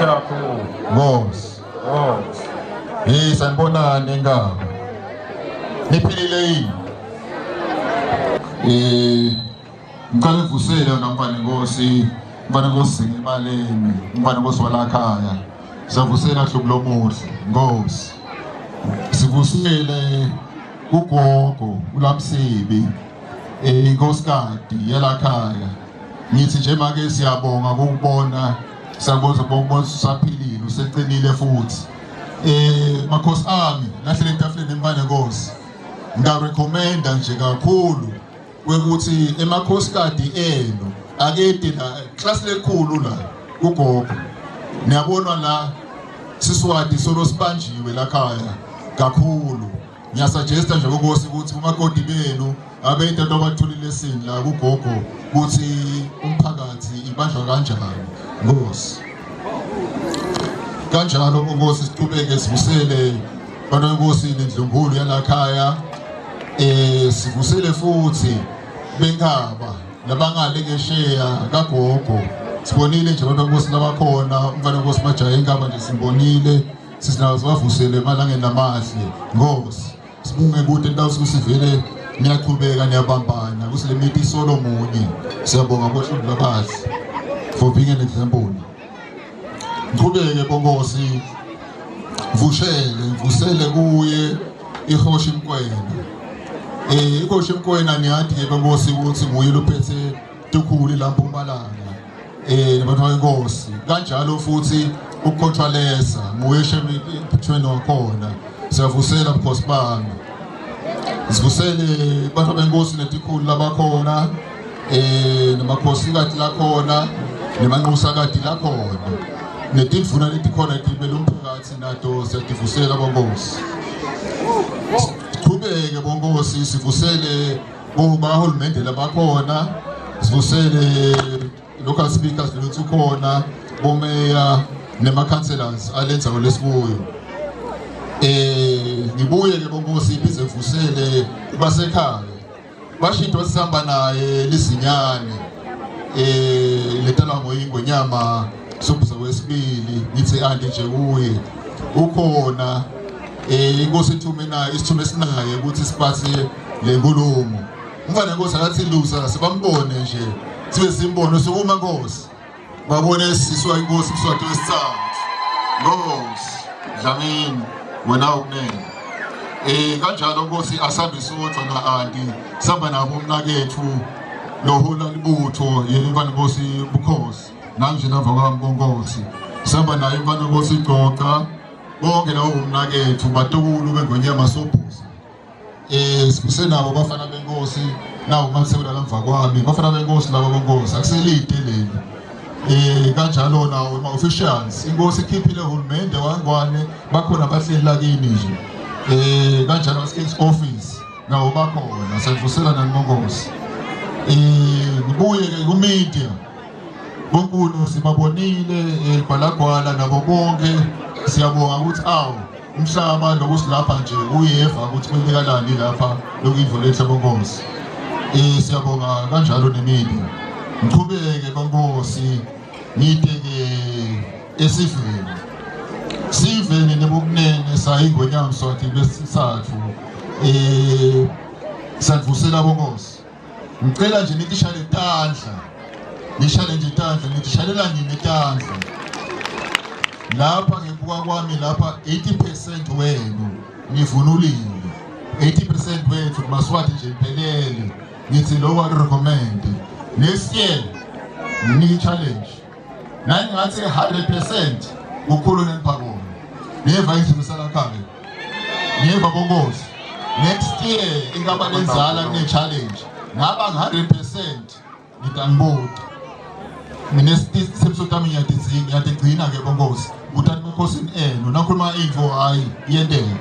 Siyaphuma. Nkosi. Nkosi. Hey sanibonani enkaba. Niphilile yini? Eh ngicela ngivusele wena mfana inkosi, mfana inkosi ngebaleni, mfana inkosi walakhaya. Siyavusela hlubu lomuhle, Nkosi. Sivusele kugogo uLamsibi eh inkosikadi yelakhaya. Ngithi nje make siyabonga ukubona siyabonga ukubona usaphilile useqinile futhi. Eh makhosi ami lahlele etafuleni emfana nkosi. Ngiyarecommenda nje kakhulu kwekuthi emakhosikadi enu akede la class lekhulu la kugogo. Niyabona la Siswati solo sibanjiwe la khaya kakhulu. Ngiyasuggesta nje bonkosi ukuthi umakoti benu abe into abatholile sini la kugogo ukuthi umphakathi ibanjwa kanjani nkosi. Kanjalo bonkosi siqhubeke sivusele bantu benkosi nendlunkulu yalakhaya eh sivusele futhi benkaba labangale ngesheya kagogo sibonile nje abantu benkosi labakhona umfana wenkosi Majayi inkaba nje simbonile sisinawo sibavusele emalangeni lamahle nkosi sibunge kude indawo sivele niyaqhubeka niyabambana kusile mithi isolo munye siyabonga bohlungu labahle for being an example. Ngiqhubeke bonkosi vushele ngivusele kuye ihoshi Mkwena. Eh ihoshi Mkwena niyathi ke bonkosi ukuthi nguye lophethe tukhulu la Mpumalanga. Eh nabantu benkosi kanjalo futhi ukucontrolesa nguye shemi ephuthweni wakhona. Siyavusela bukhosi bami. Sivusele bantu benkosi netikhulu labakhona eh namakhosikati lakhona nemanxusakati lakhona netindvuna letikhona tibele umphakathi nato siyativusela bonkosi. Siqhubeke bonkosi sivusele bahulumende labakhona sivusele local speakers luthu khona bomeya nema-councillors alendzawo lesikuyo. Eh ngibuye ke bonkosi ibize vusele basekhaya bashinto sihamba naye lizinyane eh letalwa ngoyingonyama Sobhuza wesibili ngithi anti nje kuye ukhona eh inkosi ithume naye isithume sinaye ukuthi siphathe le nkulumo. Umfana inkosi akathi lusa sibambone nje sibe simbone sukuma nkosi babone siswa inkosi Mswati wesithathu Nkosi Dlamini wena ukunene eh kanjalo nkosi asambe sodwa na anti samba nabo umnakethu lohola libutho yena imfana nkosi bukhosi nanje nava kwami bonkosi samba naye imfana nkosi igcoca bonke labo bomnakethu batukulu bengonyama Sobhuza eh sisenabo bafana benkosi nawo makusebela lamva kwami bafana benkosi laba benkosi akuselide leli eh kanjalo nawo ama officials inkosi ikhiphile uhulumende wangwane bakhona bahleli lakini nje eh kanjalo King's office nawo bakhona siyavusela nani bonkosi eh ngibuye ke ku media bonkulu sibabonile egwalagwala nabo bonke siyabonga ukuthi awu umhlaba lokusilapha nje uyeva ukuthi kwenzekalani lapha lokuyivula enhlobonkosi eh siyabonga kanjalo nemedia ngiqhubeke bonkosi ngide-ke esiveni siveni nebokunene sayingonyama Mswati besithathu eh sandvusela bonkosi ngicela nje nithi shale tandla nishale nje tandla nithi shalela nini tandla lapha ngekubuka kwami lapha 80% wenu nivunulile 80% wethu kumaswati nje iphelele ngithi lo wa recommend next year nginike challenge naye ngathi 100% kukhulu neniphakona neva indlu khaya neva bonkosi next year ingaba lenzala kune challenge ngaba 100% ngitangibuta mina isithembiso tami ngiyatigcina ke bonkosi utani makhosini enu nakhuluma info hayi iyenteka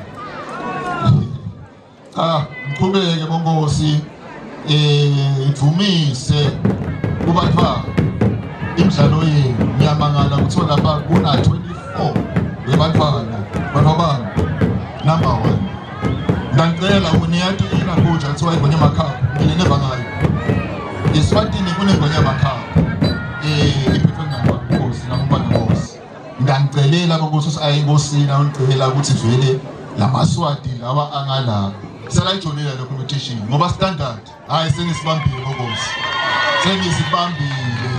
cha ngiqhubeke bonkosi eh ivumise kubathiwa imidlalo yenu ngiyamangala kuthiwa lapha kuna 24 webantwana bantwana number 1 ngicela uniyati ingakuja kuthiwa ingonyama cup mina neva ngayo eswatini kunengonyama cup eh iphethwe ngamakhosi nabantwana nkosi. Ngiyangicelela bonkosi ukuthi aye enkosini ayongicela ukuthi vele lamaswati lawa angala selayijoyinela le competition ngoba standard hayi sengisibambile bonkosi, sengisibambile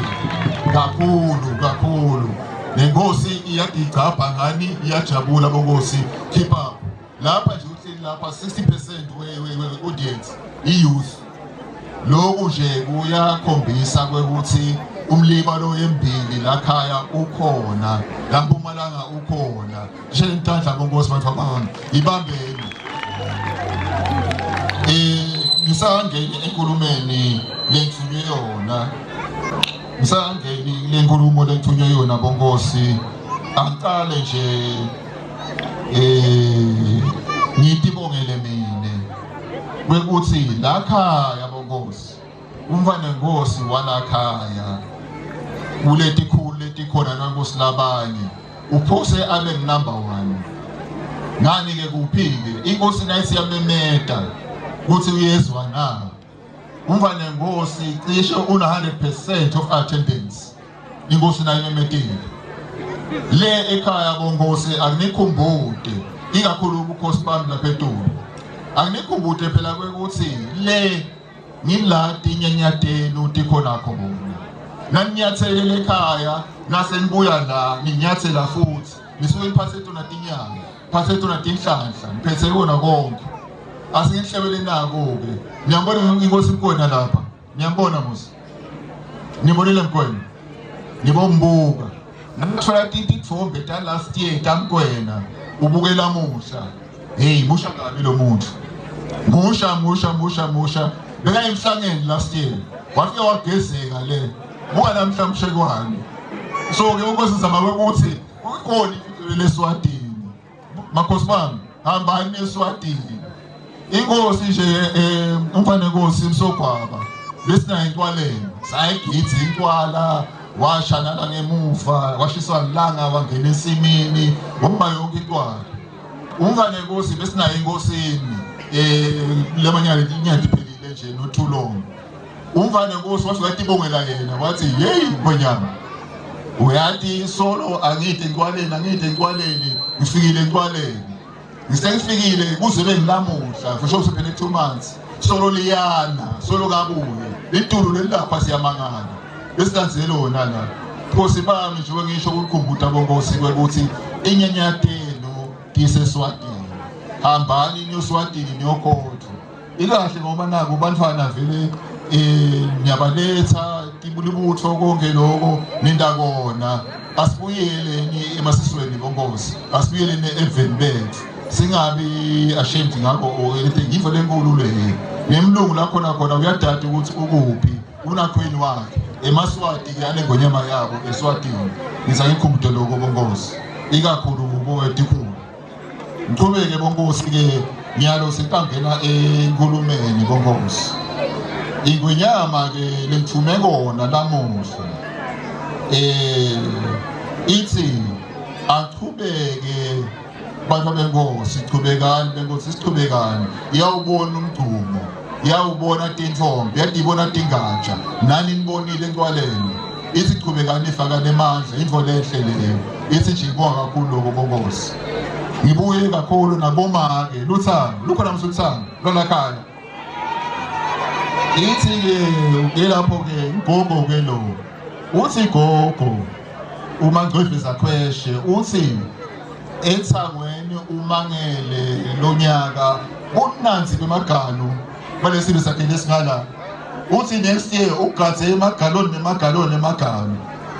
kakhulu kakhulu. Nenkosi iyagigcabha ngani, iyajabula bonkosi. Keep up lapha nje, uhleli lapha 60% we-audience i-youth. Lokhu nje kuyakhombisa kwekuthi umliba lo embili lakhaya ukhona, la Mpumalanga ukhona. Nje intandla bonkosi, bantu bami, ibambeni. Ngisangeni enkulumeni lengithunywe yona, ngisangeni lenkulumo lengithunywe yona bonkosi, angicale nje ngitibongele mine kwekuthi lakhaya bonkosi, umfana nkosi walakhaya kuletikhulu letikhona nankosi labanye uphose abe number 1 ngani ke kuphi-ke inkosi nayithi yamemeta ukuthi uyezwa na umfana nkosi, cishe una 100% of attendance inkosi nayo imemetile le ekhaya bonkosi. Akunikhumbute ikakhulu ubukhosi bami lapha etulu, akunikhumbute phela kwekuthi le ngila tinyenyatenu tikhona khona, naninyathelele ekhaya, nasenibuya la ninyathela futhi, nisuke niphathe tona tinyanga, phathe tona tinhlanhla, niphethe kona konke. Asingihlebele nako-ke. Niyambona inkosi Mkwena lapha? Niyambona musi? Nibonile Mkwena? Nibombuka nathola titfombe ta last year taMkwena, ubuke lamuhla. Hey, musha kabi lo muntu, musha musha musha musha. Beka emhlangeni last year, wafika wagezeka le, buka namhla mshekwane. So ke unkosi zama ukuthi ukhona imfundo leSwatini. Makhosi bami, hambani eSwatini. Inkosi nje umfana enkosi Msogwaba besinayo intwaleni, sayigidza intwala, washa nala ngemuva, washiswa lilanga, wangena ensimini, woma yonke intwala. Umfana enkosi besinayo enkosini lemanyana inyanga iphelile nje, not too long. Umfana enkosi wafika tibongela yena, wathi, "Hey ngonyama, uyathi solo angithi entwaleni, angithi entwaleni, ngifikile entwaleni, ngisengifikile kuze bengilamuhla for sure, sephele 2 months, solo liyana, solo kabuye litulu lelapha." Siyamangala besilandzele lona la. Nkosi bami, nje ngisho ukukhumbuta bonkosi kwekuthi inyenyatenu tiseswatini, hambani niyoswatini niyokhothwa ikahle, ngoba naku bantfwana vele niyabaletha tibulibutho konke lokho nintakona. Asibuyeleni emasisweni bonkosi, asibuyeleni eveni bethu, singabi ashamed ngakho or anything. Yimvo lenkulu le nemlungu lakhona khona uyadada ukuthi ukuphi unakhweni wakhe emaswati ke alengonyama yabo eSwatini. Ngiza ngikhumbule lokho bonkosi, ikakhulu kubo etikhulu. Ngiqhubeke bonkosi ke, ngiyalo sitangena enkulumeni bonkosi. Ingwenyama ke lengithume kona lamuhla ithi achubeke bantu benkosi, chubekani benkosi, sichubekani. Iyawubona umgcumo, iyawubona tintombi, yadibona tingatsha, nani nibonile entwaleni. Ithi chubekani, ifakane emandla, intfo lenhle leyo. Ithi nje ibonga kakhulu lokho bonkosi. Ngibuye kakhulu nabomake luthando lukhona msuthando lolakhaya. Ithi-ke ke lapho-ke ugogo-ke lo uthi gogo uma ngcweveza khweshe uthi ethangweni umangele lonyaka bunanzi bemaganu balesibe sakhe lesingala. Uthi next year ugadze emagaloni nemagaloni emaganu.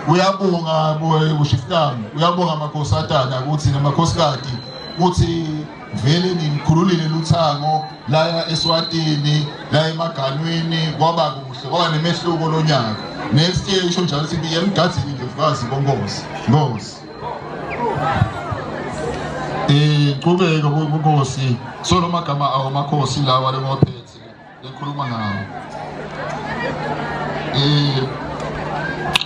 Uyabonga ushiftami, uyabonga amakhosatana ukuthi namakhosikati ukuthi vele nikhululile luthango laya eSwatini, la emaganwini, kwaba kuhle, kwaba nemehluko lonyaka. Next year isho njalo ukuthi emgadzini indlovukazi bonkosi nkosi. Qhubeka bonkosi, solo magama awo makhosi lawa lengwaphethe lekhuluma ngawo.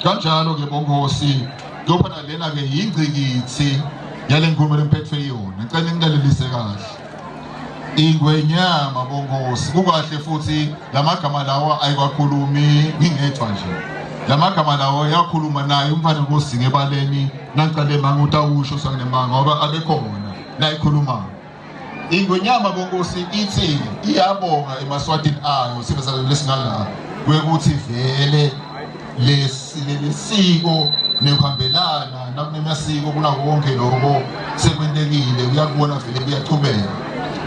Kanjalo ke bonkosi, kuyophana lena ke yingcikithi yale nkulumo lemphethwe yona. Ngicela ngilalelise kahle. Ingwenyama bonkosi, kukahle futhi lamagama lawa ayikwakhulumi ngingedwa nje, lamagama lawa yakhuluma naye umfana nkosi ngebaleni. Nangicale manga utawusho sanginemanga ngoba abekhona nayikhuluma. Ingwenyama bonkosi ithi iyabonga emaswatini ayo sive salo lesingala kwekuthi vele lesiko nekuhambelana nakunemasiko kunako konke lokho sekwentekile uyakubona vele kuyachubeka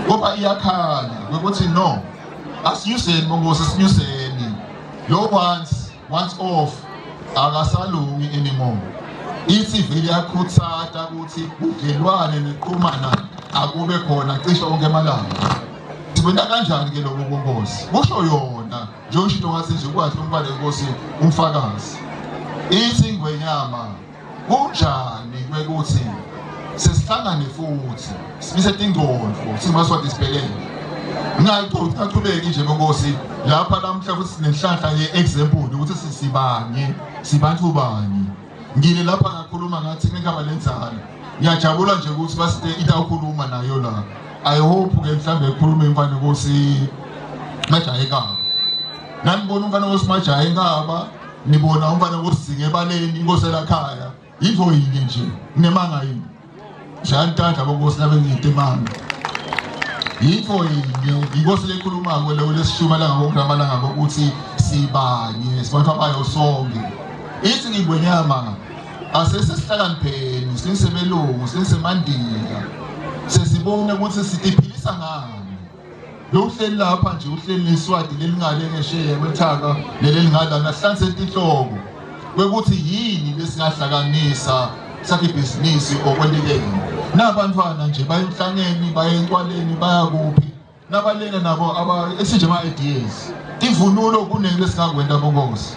kodwa iyakhala kwekuthi no asinyuseni bonkosi sinyuseni lo once once off akasalungi anymore ithi vele yakhuthata ukuthi budlelwane neqhumana akube khona cishe onke amalanga sikwenta kanjani ke lokho konkosi kusho yona njengoba into ngathi nje kwahle umbale inkosi umfakazi ithi ingwenyama kunjani kwekuthi sesihlangane futhi simise tingcondvo simaswati sibhekene ngingachubeki nje bonkosi lapha namhla futhi sinenhlanhla ye-example ukuthi sisibanye sibantu banye ngile lapha ngakhuluma ngathi ngingaba lenzalo ngiyajabula nje ukuthi basite itawukhuluma nayo la i hope ke mhlambe ekhulume imfana inkosi majahe kaba nanibona umfana inkosi majahe kaba nibona umfana inkosi zinge ebaleni inkosi elakhaya yinto yinye nje kunemanga yini shayantandla bonkosi labe ngiyinto emanga yinto yinye inkosi lekhulumako leyo lesishuma langa konke amalanga ukuthi sibanye sibantu abayo sonke ithi ngingwenyama asesesihlakanipheni sinisebelungu sinisemandiya sesibone ukuthi sitiphilisa ngani lo uhleli lapha nje uhleli neswati lelingale ngesheya kwethaka leli lingalana sihlanze inhloko kwekuthi yini lesingahlanganisa sakhe ibhizinisi okwentekeni nabantwana nje baye emhlangeni baye entwaleni baya kuphi nabalena nabo aba esinje ama ideas ivunulo kuningi lesingakwenta bonkosi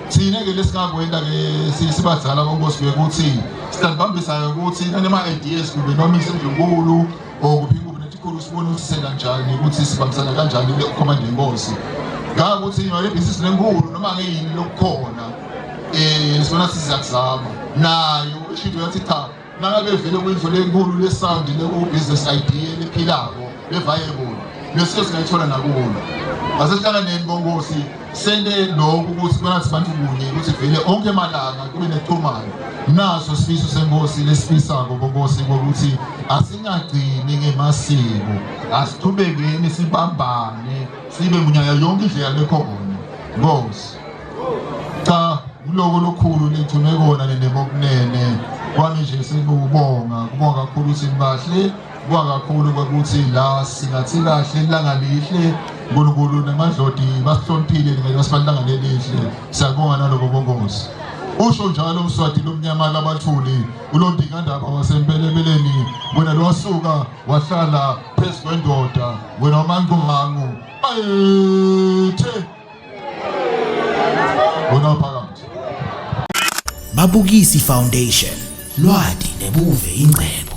thina ke lesingakwenta ke sibadzala bonkosi ukuthi sitalibambisa ukuthi nanema ideas kube noma isendlunkulu or kuphi kuphi netikhulu sibone ukuthi sena njani ukuthi sibambisana kanjani le command yenkosi ngakuthi yona ibhizinisi lenkulu noma ngeyini lokukhona eh sibona sizakuzama nayo ishintsho yathi cha nangabe vele kuyindlu lenkulu le-sound leku-business idea lephilako le-viable lesike singayithola nakulo asihlanganeni bonkosi sente lokhu ukuthi kubona sibantu kunye ukuthi vele onke emalanga kube nexhumano naso sifiso senkosi lesifisako bonkosi kokuthi asingagcini ngemasiko asichubekeni sibambane sibe munyaka yonke indlela lekhona nkosi Cha, kuloko lokhulu nithume kona nenebokunene kwami nje sengikubonga kubonga kakhulu ukuthi nibahle kubonga kakhulu ukuthi la singathi kahle ilanga lihle uNkulunkulu namadlodi basihloniphile ngeke basifana ilanga lelihle siyabonga naloko bongozi usho njalo umswati lomnyama labathuli ulondingandaba wasempelebeleni wena lwasuka wahlala phezu kwendoda wena wamangumangu ayethe Wena phakathi. Babukisi Foundation lwati nebuve ingcebo.